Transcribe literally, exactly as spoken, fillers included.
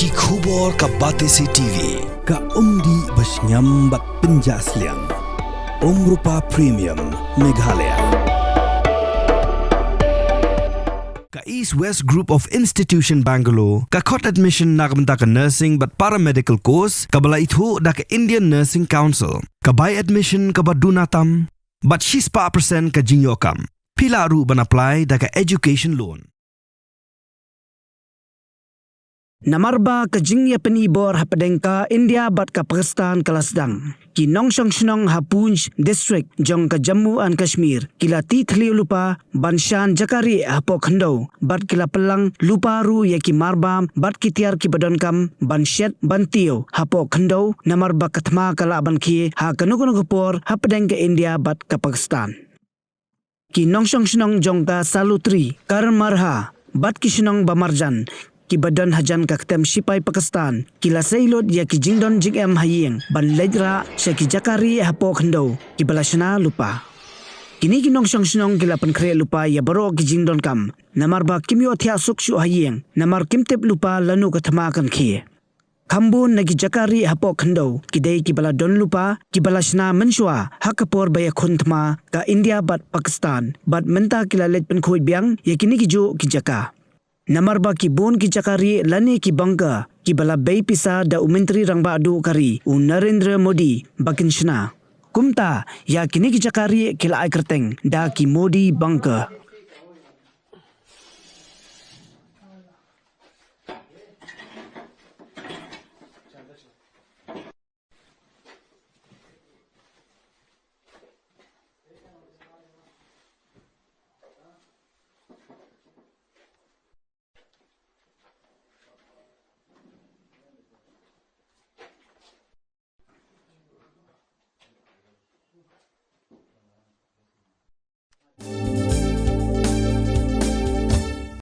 Ki khubor ka Batesi T V. Ka umdih ba shngiam bad pynjah sliang. Umrupa Premium Meghalaya. Ka East West Group of Institution Bangalore ka khot admission na ka bynta ka nursing bad paramedical course kaba la ithuh da ka Indian Nursing Council. Ka bai admission kaba duna tam bad shispah percent ka jingïoh kam. Phi lah ruh ban apply da ka education loan. Namar ba ka jingïapyni bor hapdeng ka India bad ka Pakistan ka la sdang, ki nongshong shnong ha Poonch district jong ka Jammu and Kashmir ki la tih thliew lypa ban shan jaka rieh hapoh khyndew bad ki la pynlang lypa ruh ïa ki marbam bad ki tiar kiba donkam ban shet ban tiew hapoh khyndew namar ba ka thma ka lah ban khie ha kano kano ka por hapdeng ka India bad ka Pakistan. Ki nongshong shnong jong ka Salutri, Karmarha bad ki shnong ba marjan kiba don hajan ka ktem shipai Pakistan ki la sei lut ïa ki jingdon jingem ha ïing ban leit rah sha ki jaka rieh hapoh khyndew kiba la shna lypa. Kine ki nongshong shnong ki la pynkhreh lypa ïa baroh ki jingdonkam namar ba kim ïoh thiah suk shuh ha ïing namar kim tip lypa lano ka thma kan khie. Khambun na ki jaka rieh hapoh khyndew ki dei kiba la don lypa kiba la shna mynshuwa ha ka por ba ïakhun thma ka India bad Pakistan bad mynta ki la leit pynkhuid biang ïa kine ki juh ki jaka. Namar ba ki bun ki jaka rieh lane ki bunker kiba la bei pisa da u Myntri Rangbah Duh ka ri u Narendra Modi ba kin shna. Kumta ïa kine ki jaka rieh ki la ai kyrteng da ki Modi Bunker.